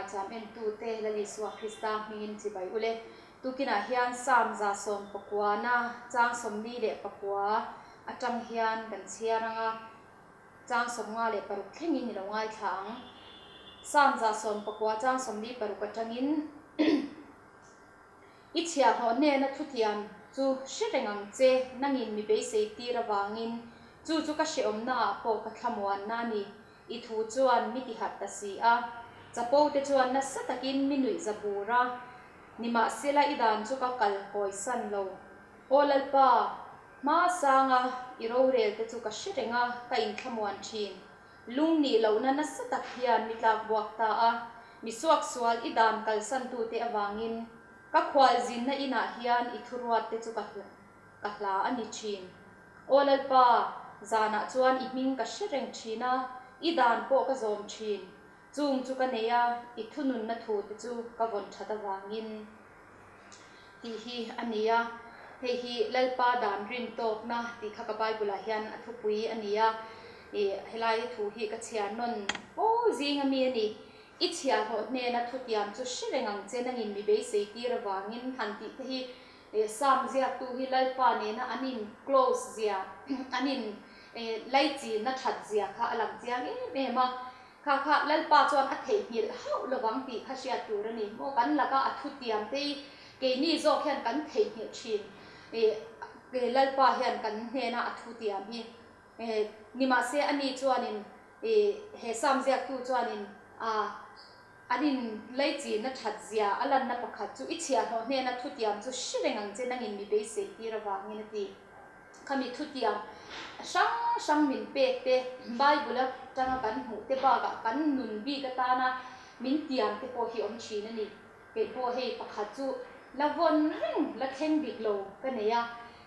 Maicham entute Lal Isua Krista hmingin chibai ule. Tukinah hian Psalm 119 na chang 44 atang hian kan chhiar anga chang 56 thlengin i lo ngaithla ang. Psalm 119 chang 46 atangin I chhiahhlawh hnena thutiam chu hre reng ang che, nangin mi beisei tir avangin chu chu ka hrehawmnaah pawh ka thlamuanna a ni. I thu chuan mi tiharh ta si a, chapo te chuan nasa takin mi nuih za bur a, nimahsela i dan chu ka kal hawisan lo. Aw Lalpa, hma sanga i rorel te chu ka hre reng a, ka inthlamuan thin. Lung nih lohna nasa tak hian mi tlak buak ta a, mi suaksual i dan kalsantute avangin ka khualzinna inah hian i thuruatte chu ka ka hla a ni thin. Aw Lalpa, zanah chuan i hming ka hre reng thin a, i dan pawh ka zawm thin. Chung chu ka nei a, i thununna thute chu ka vawn that avangin. Tih hi a ni a, hei hi Lalpa dan rin tawkna tih kha ka Bible ah hian a thupui a ni a, ih helai thu hi ka chhiar nawn fo zing ami a ni. I chhiahhlawh hnena thutiam chu hre reng ang che nangin mi beisei tir avangin han tih te hi Psalm ziaktu hi Lalpa nena an in close zia an in laichinna that zia kha a lang chiang em em a. Kha kha Lalpa chuan a theihnghilh hauh lovang tih kha hriat tur a ni. Maw kan laka a thutiam te hi keini zawk hian kan theihnghilh thin. Ih Lalpa hian kan hnena a thutiam hi nimahse ani chuanin ih he Psalm ziaktu chuanin a an in leichinna that zia a lanna pakhat chu i chhiahhlawh hnena thutiam chu hre reng ang che nangin mi beisei tir avangin a ti. Khami thutiam hrang hrang min pek te, Bible atanga kan hmuh te bakah kan nun bik atana min tiam te pawh hi awm thin a ni. Kei pawh hei pakhat chu la vawn reng la thleng dik lo ka nei a,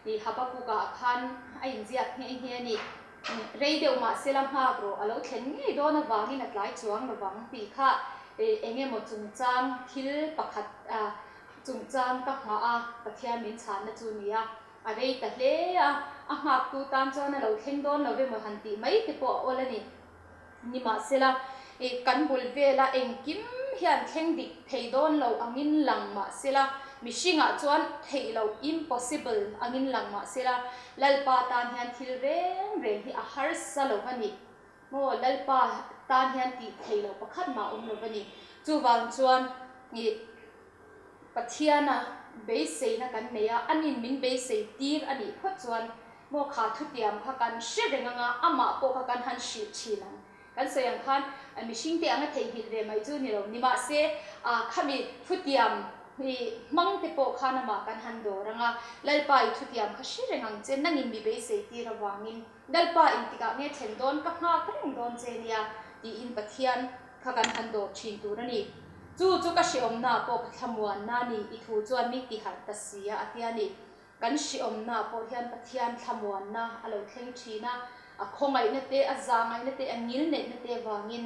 ih Habakkuk ah khan a inziak nghe nghe a ni. Rei deuh mahse la nghak rawh, a lo thlen ngei dawn avangin a tlai chuang lovang tih kha eng emaw chungchang thil pakhat chungchang ka nghah a, Pathian min chhanna chu a ni a. A rei ta hle a, a nghaktu tan chuan a lo thleng dawn lo emaw han tih mai te pawh a awl a ni. Nimahsela, ih kan bul vela engkim hian thleng dik thei dawn lo angin lang mahsela, mihringah chuan theih loh, impossible, angin lang mahsela, Lalpa tan hian thil reng reng hi a harsa lo va ni. Maw Lalpa tan hian tih theih loh pakhat mah awm lo va ni. Chuvang chuan ih. Pathiana beiseina kan nei a, anin min beisei tir a nih phawt chuan maw kha thutiam kha kan hre reng anga amah pawh kha kan han hrilh thin ang. Kan sawi ang khan mihringte anga theihnghilh ve mai chu ni lo. Nimahse, khami thutiam hi hmang te pawh khan amah kan han dawr anga, Lalpa i thutiam kha hre reng ang che, nangin mi beisei tir avangin Lalpa engtikah nge thlen dawn ka nghak reng dawn che nia tiin Pathian kha kan han dawr thin tur a ni. Chu chu ka hrehawmnaah pawh ka thlamuanna a ni, i thu chuan mi tiharh ta si a, a ti a ni. Kan hrehawmnaah pawh hian Pathian thlamuanna a lo thleng thin a, a khawngaihna te, a zahngaihna te, a ngilneihna te vangin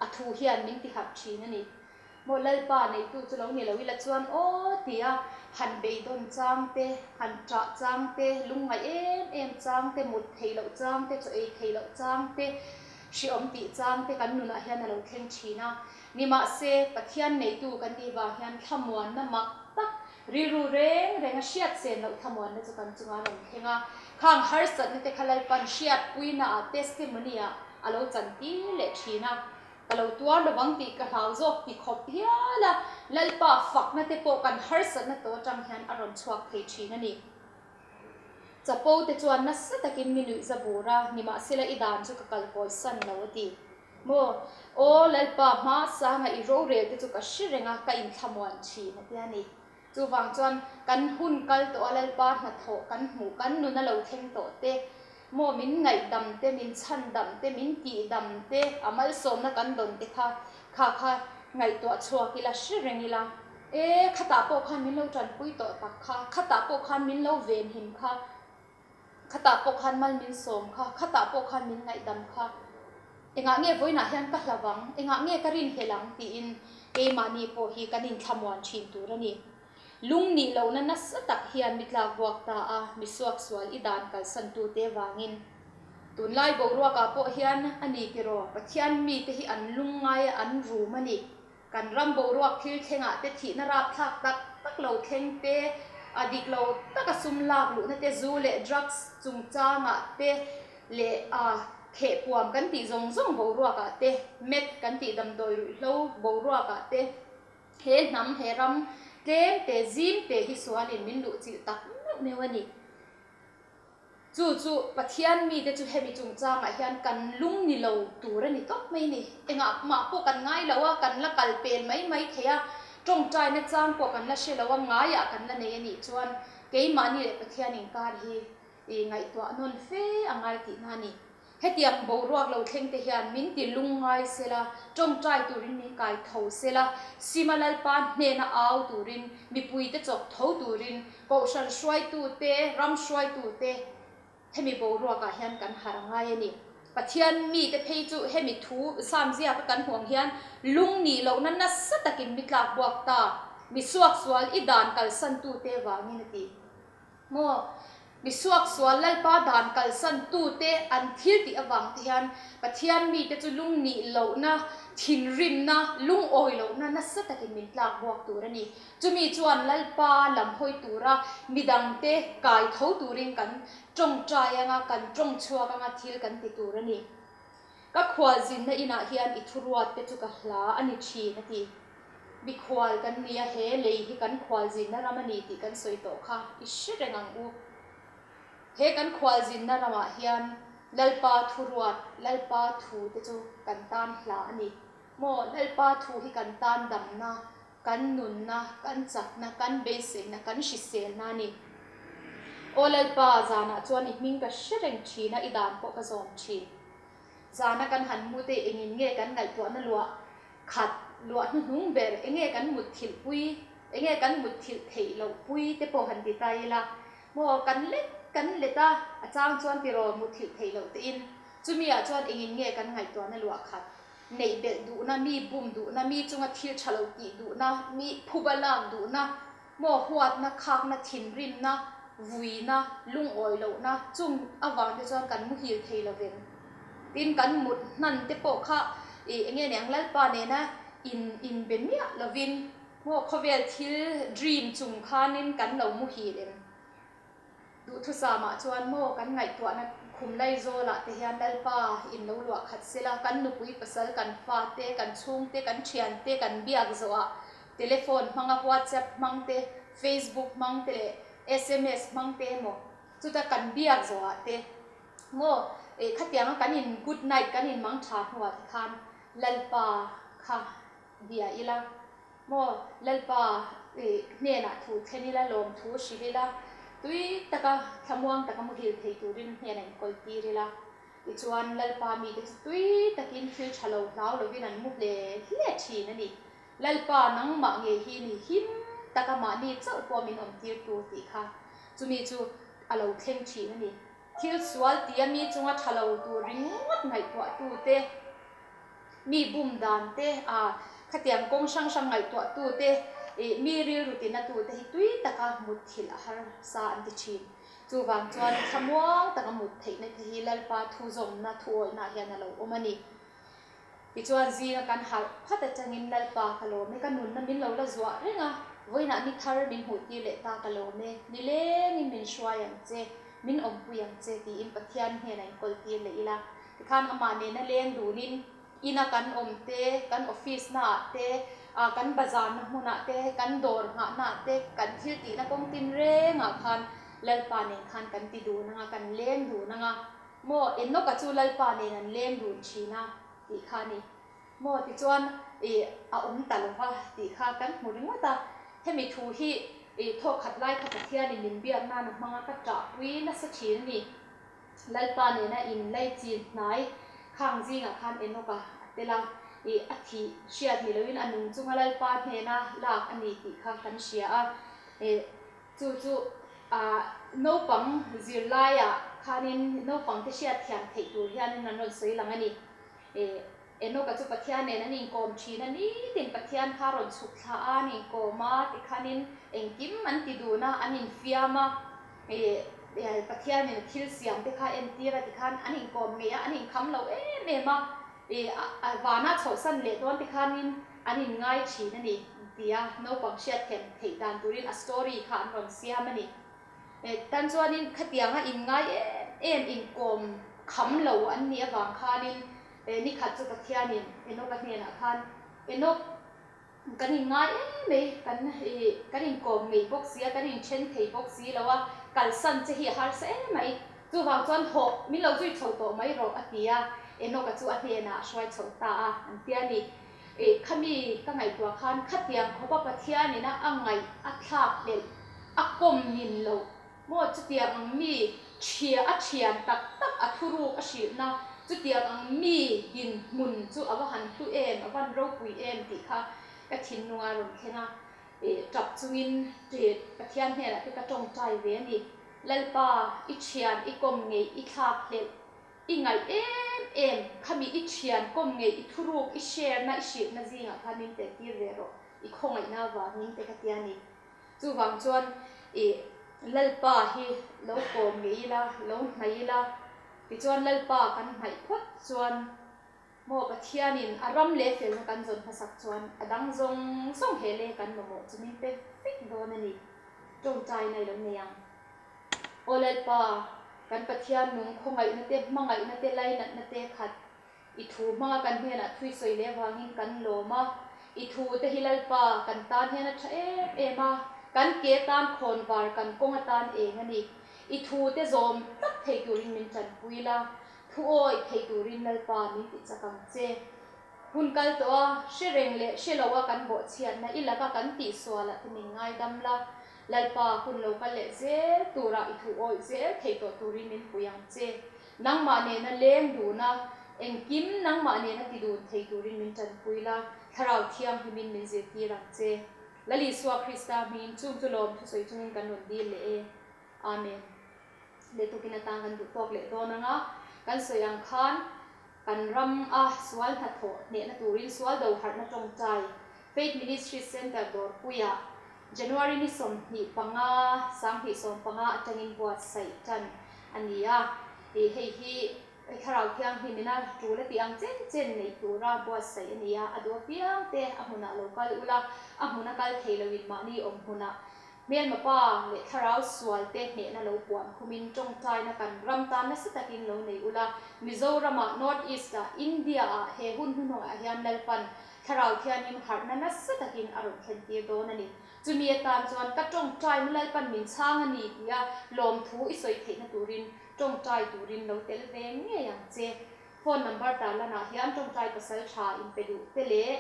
a thu hian min tiharh thin a ni. Maw Lalpa neitu chu lo ni lo ila chuan aw tia han beidawn chang te, han ṭah chang te, lungngaih em em chang te, mut theih loh chang te, chaw ei theih loh chang te, hreawm tih chang te kan nunah hian a lo thleng thin a. Nimahse, Pathian neitu kan nih vang hian thlamuanna mak tak, rilru reng renga hriat sen loh thlamuanna chu kan chungah a rawn thleng a. Khang harsatna te kha Lalpan hriatpuinaah, testimony-ah, a lo chantir leh thin a. Ka lo tuar lovang tih ka hlau zawk ti khawp hial a, Lalpa fakna te pawh kan harsatna tawh atang hian a rawn chhuak thei thin a ni. Chapo te chuan nasa takin mi nuih za bur a, nimahsela i dan chu ka kal hawisan lo a ti. Maw? Aw Lalpa hma sanga i rorel te chu ka hre reng a, ka inthlamuan thin a ti a ni. Chuvang chuan kan hun kal tawh a Lalpa hnathawh kan hmuh, kan nun a lo thleng tawh te, maw min ngaihdam te, min chhandam te, min tihdam te, a malsawmna kan dawn te kha, kha kha ngaihtuah chhuak ila, hre reng ila, e khatah pawh khan min lo tanpui tawh tak kha, khatah pawh khan min lo venhim kha, Khatah pawh khan mal min sawm kha, khatah pawh khan min ngaihdam kha. Engah nge vawiinah hian ka hla vang, engah nge ka rinhlelh ang tiin keimahni pawh hi kan inthlamuan thin tur a ni. Lung nih lohna nasa tak hian mi tlak buak ta a, mi suaksual i dan kalsantute vangin. Tunlai boruakah pawh hian a ni tiraw, Pathian mite hi an lungngai a, an rum a ni. Kan ram boruak thil thlengah te thihna rapthlak tak tak lo thleng te, a dik lo taka sum lak luhna te, zu leh drugs chungchangah te leh a khehpuam kan tih zawng zawng boruakah te, meth kan tih damdawi ruihhlo boruakah te, he hnam, he ram tlem te, zim te hi sualin min luhchilh tak meuh meuh a ni. Chu chu Pathian mite chu hemi chungchangah hian kan lung ni lo tur a ni tawp mai ni. Engah mah pawh kan ngai lo a, kan la kal pel mai mai thei a, tawngtaina chang pawh kan la hre lo a, ngaiah kan la nei a nih chuan keimahni leh Pathian inkar hi ngaihtuah nawn fe a ngai tihna a ni. Hetiang boruak lo thleng te hian min ti lungngai sela, tawngtai turin min kai tho sela, Sima Lalpa hnena au turin, mipuite chawk tho turin, Kohhran hruaitute, ram hruaitute hemi boruakah hian kan harh a ngai a ni. Pathian mite phei chu hemi thu Psalm ziaka kan hmuh ang hian lung nih lohna nasa takin mi tlak buak ta, mi suaksual i dan kalsantute vangin a ti. Maw? Mi suaksual Lalpa dan kalsan tute an thil tih avang te hian Pathian mite chu lungnih lohna, thinrimna, lungawi lohna nasa takin min tlak buak tur a ni. Chumi chuan Lalpa lam hawi tura midangte kai tho turin kan tawngtai anga, kan tawng chhuak anga thil kan ti tur a ni. Ka khualzinna inah hian i thuruat te chu ka hla a ni thin a ti. Mikhual kan ni a, he lei hi kan khualzinna ram a ni tih kan sawi tawh kha i hre reng ang u. He kan khualzinna ramah hian Lalpa thuruat, Lalpa thu te chu kan tan hla a ni. Maw, Lalpa thu hi kan tan damna, kan nunna, kan chakna, kan beiseina, kan hriselna a ni. Aw Lalpa, zanah chuan i hming ka hre reng thin a, i dan pawh ka zawm thin. Zana kan han mu te engin nge kan ngaihtuahna luah khat luah hnuhnung ber enge kan mutthilh pui, enge kan mutthilh theih loh pui te pawh han ti ta ila maw kan let kan let a, a chang chuan tiraw mutthilh theih loh te in chumi ah chuan engin nge kan ngaihtuahna luah khat neih belh duhna, mi bum duhna, mi chunga thil tha lo tih duhna, mi phuba lak duhna maw huatna, khakna, thinrimna, vuina, lungawi lohna chung avang te chuan kan muhil thei lovin tin kan mut hnan te pawh kha ih eng nge niang Lalpa nena in inbe miah lovin maw khawvel thil dream chung khanin kan lo muhil em? Duhthusam ah chuan maw kan ngaihtuahna khum Laizawl ah te hian Lalpa in lo luah khat sela kan nupui pasal kan fa te kan chhung te kan thian te kan biak zawh ah telephone hmanga whatsapp hmang te facebook hmang te leh sms hmang te emaw chuta kan biak zawh ah te maw eh khatianga kan in good night kan in mang tha hnuah te khan Lalpa kha bia ila. Maw Lalpa i hnenah thu thlen ila, lawm thu hrilh ila, tui taka thlamuang taka muhil thei turin hnenah inkawl tir ila. Tichuan Lalpa mite chu tui takin thil tha lo hlau lovin an mu hle hle thin a ni. Lalpa nangmah ngei hi ni him taka mahni chauh pawh min awm tir tur tih kha chumi chu a lo thleng thin a ni. Thil sual tia mi chunga tha lo tur ringawt ngaihtuahtute. Mi bum dan te, a khatiang kawng hrang hrang ngaihtuah tu te, ih mi rilru tina tu te hi tui taka mut thilh a har sa an ti thin. Chuvang chuan thlamuang taka mut theihna te hi Lalpa thu zawmna thu awihna ah hian a lo awm a ni. Tichuan zinga kan harh phat atangin Lalpa ka lawm e, ka nunna min lo la zuah reng a, vawiinah ni thar min hmuh tir leh ta ka lawm e, nilengin min hruai ang che, min awmpui ang che tiin Pathian hnenah inkawl tir leh ila. Tikhan amah nena leng dunin ina kan awm te, kan office naah te, ah kan bazarna hmunah te, kan dawr nghahnaah te, kan thil tihna kawng tin rengah khan Lalpa nen khan kan ti dun anga, kan leng dun anga, maw Enoch-a chu Lalpa nen an leng dun thin a tih kha a ni. Maw tichuan ih a awm ta lo va tih kha kan hmu ringawt a, hemi thu hi ih thawkkhat lai kha Pathianin min biak nan a hmang a, ka ṭahpui nasa thin a ni. Lalpa nena in laichin hnai khang zingah khan Enoch-a a tel a, ih a thih hriat ni loin a nung chunga Lalpa hnena lak a ni tih kha kan hria a, ih chu chu ah naupang zirlaiah khanin naupangte hriat thiam theih tur hianin an rawn sawi lang a ni. Ih Enoch-a chu Pathian nen an inkawm thin a, nitin Pathian kha rawn chhuk thla a, an inkawm a, tikhanin engkim an ti dun a, an infiam a, ih Pathianin a thil siam te kha entir a tikhan an inkawm ngei a, an inkham lo em em a, ih vana chhohsan leh dawn tikhanin. an inngai thin a ni, tia naupang hriatthiam theih dan turin a story kha an rawn siam a ni. Tan chuanin khatianga inngai em em inkawm kham lo an nih avang khanin nikhat chu Pathianin Enoch-a hnenah khan, Enoch, Kan inngai em mai, kan ih kan inkawm ngei bawk si a, kan inthen thei bawk si lo a, kalsan che hi a harsa em mai. Chuvang chuan hawh min lo zui chho tawh mai rawh a ti a, Enoch-a chu a hnenah a hruai chho ta a, an ti a ni. Ih khami ka ngaihtuah khan khatiang khawpa Pathianin a a ngaih a thlak hlelh a kawm nin loh Maw chutiang ang mi ṭhia a ṭhian tak tak a thuruk a hrilhna chutiang ang mi dinhmun chu a va han hlu em, a van ropui em tih kha ka thinlung a rawn thleng a, ih ṭap chungin ṭih Pathian hnenah te ka ṭawngṭai ve a ni. Lalpa, i ṭhian i kawm ngei i thlak hlelh i ngaih em em, khami i ṭhian kawm ngei i thuruk i share na i hrilhna zingah khan min tel tir ve rawh, i khawngaihna avangin te ka ti a ni. Chuvang chuan i Lalpa hi lo kawm ngei ila, lo hnaih ila, tichuan Lalpa kan hnaih phawt chuan maw Pathianin a ram leh felna kan zawn hmasak chuan a dang zawng zawng he leh kan mamawh chu min pe vek dawn a ni. Tawngtaina i lo nei ang. Aw Lalpa, kan Pathian nung khawngaihna te, hmangaihna te, lainatna te khat I thu hmanga kan hnenah thui sawi leh avangin kan lawm a, i thu te hi Lalpa kan tan hian a tha em em a, kan ke tan khawn var kan kawng atan eng a ni. I thu te zawm tlat thei turin min tanpui la, thu awih thei turin Lalpa min ti chak ang che. Hun kal tawh a, hre reng leh hre lo a kan bawhchhiatna i laka kan tihsual ah te min ngaidam la, Lalpa hun lo kal leh zel turah i thu awih zel thei tawh turin min pui ang che. Nangmah nena leng dun a, engkim nangmah nena ti dun thei turin min tanpui la, Thlarau Thianghlimin min zirtir ang che. Lal Isua Krista hmingin chung chu lawm thusawi chungin kan rawn dil leh e. Amen. Leh tukin atan kan duh tawk leh dawn ang a, kan sawi ang khan kan ram a sual hnathawh hnehna turin sual do harhna tawngtai Faith Ministries Centre dawrpuiah January ni 25, 2015 atangin buatsaih tan a ni a. Ih hei hi Thlarau Thianghlimina tul a tih ang chen chen neih tura buatsaih a ni a, a duh apiang te a hmunah lo kal ula, a hmuna kal thei loin mahni awm hmunah hmelma pa leh thlarau sual te hnehna lo puan khumin tawngtaina kan ram tan nasa takin lo nei ula, Mizoramah, North East-ah, India-ah he hun hnuhnawhah hian Lalpan Thlarau Thianghlim harhna nasa takin a rawn thlentir dawn a ni. Chumi atan chuan ka tawngtaina Lalpan min chhang a ni tia lawmthu i sawi theihna turin tawngtai turin lo tel ve ngei ang che. Phone number tarlanah hian tawngtai pasal tha inpe duh te leh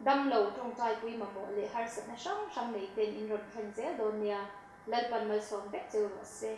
damlo tawngtaipui mamawh leh harsatna hrang hrang nei ten in rawn thlen zel dawn nia. Lalpan malsawm vek cheu rawh se.